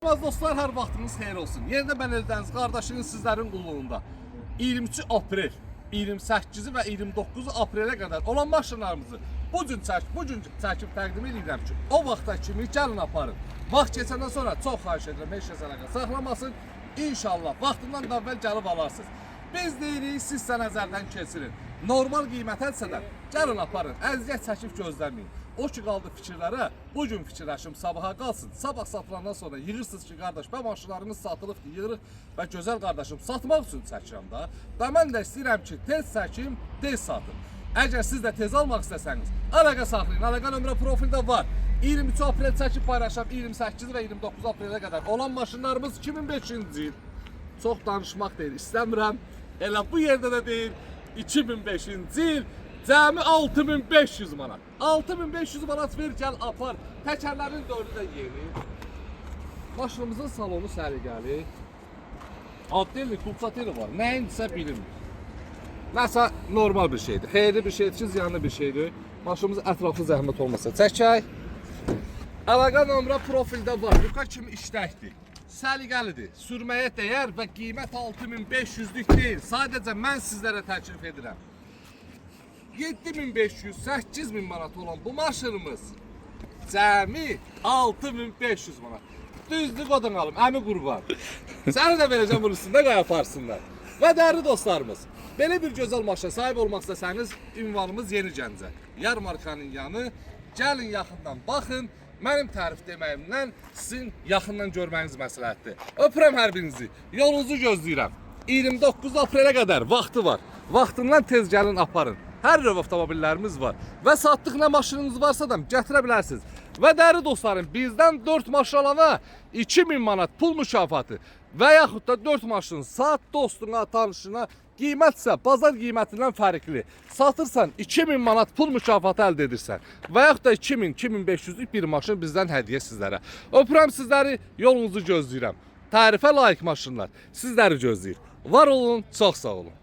Əziz dostlar, hər vaxtınız xeyir olsun. Yenə də mən Eldəniz qardaşınız sizlərin qulluğunda. 23 aprel, 28-i və 29 aprelə qədər olan maşınlarımızı bu gün çəkib təqdim edirəm ki, o vaxta kimi gəlin aparın. Vaxt keçəndən sonra çox xahiş edirəm, heç kəs əlaqə saxlamasın. İnşallah vaxtından da əvvəl gəlib alarsınız. Biz deyirik, siz isə nəzərdən keçirin. Normal qiymətəsə də gəlin aparın. Əziyyət çəkib gözləməyin. O ki qaldı fikirlərə, bu gün fikirləşim sabaha qalsın. Sabah satılandan sonra yığırsınız ki, qardaş, bə maşınlarınız satılıbdır, yığırıq və gözəl qardaşım satmaq üçün çəkirəm da. Və mən də istəyirəm ki, tez çəkim, tez satım. Əgər siz də tez almaq istəsəniz, əlaqə saxlayın. Əlaqə nömrə profildə var. 23 aprel çəkib paylaşıram, 28 və 29 aprelə qədər olan maşınlarımız 2005-ci il. Çox danışmaq deyil, istəmirəm. Elə bu yerdə də deyil, 2005-ci il cəmi 6500 manat. 6500 manat ver gəl apar. Təkərlərin dördü də yeni. Maşınımızın salonu səliqəli. Addelli, kupsateli var. Nəyinsə bilinmir. Nəsə normal bir şeydir. Xeyirli bir şeydir ki, ziyanlı bir şeydir. Maşınımız ətraflı zəhmət olmasa çəkək. Əlaqə nömrə profildə var. Yuka kimi işləkdir. Səliqəlidir. Sürməyə dəyər və qiymət 6500-lük deyil. Sadəcə mən sizlərə təklif edirəm. 7500, 8000 manat olan bu maşınımız cəmi 6500 manat. Düzdür qodun alım, əmi qurban. Səni də verəcəm bunun üstündə qoy aparsınlar. Və dəyərli dostlarımız, belə bir gözəl maşına sahib olmaq istəsəniz, ünvanımız Yeni Gəncə. Yarmarkanın yanı. Gəlin yaxından baxın. Mənim tərif deməyimdən sizin yaxından görməyiniz məsləhətdir. Öpürəm hər birinizi. Yolunuzu gözləyirəm. 29 aprelə qədər vaxtı var. Vaxtından tez gəlin aparın. Hər növ avtomobillərimiz var. Və satdıq nə maşınınız varsa da gətirə bilərsiniz. Və dəyərli dostlarım, bizdən 4 maşın alana 2000 manat pul mükafatı və yaxud da 4 maşın sat dostuna, tanışına, qiymət isə bazar qiymətindən fərqli. Satırsan 2000 manat pul mükafatı əldə edirsən və yaxud da 2000, 2500-lük bir maşın bizdən hədiyyə sizlərə. Öpürəm sizləri, yolunuzu gözləyirəm. Tərifə layiq maşınlar sizləri gözləyir. Var olun, çox sağ olun.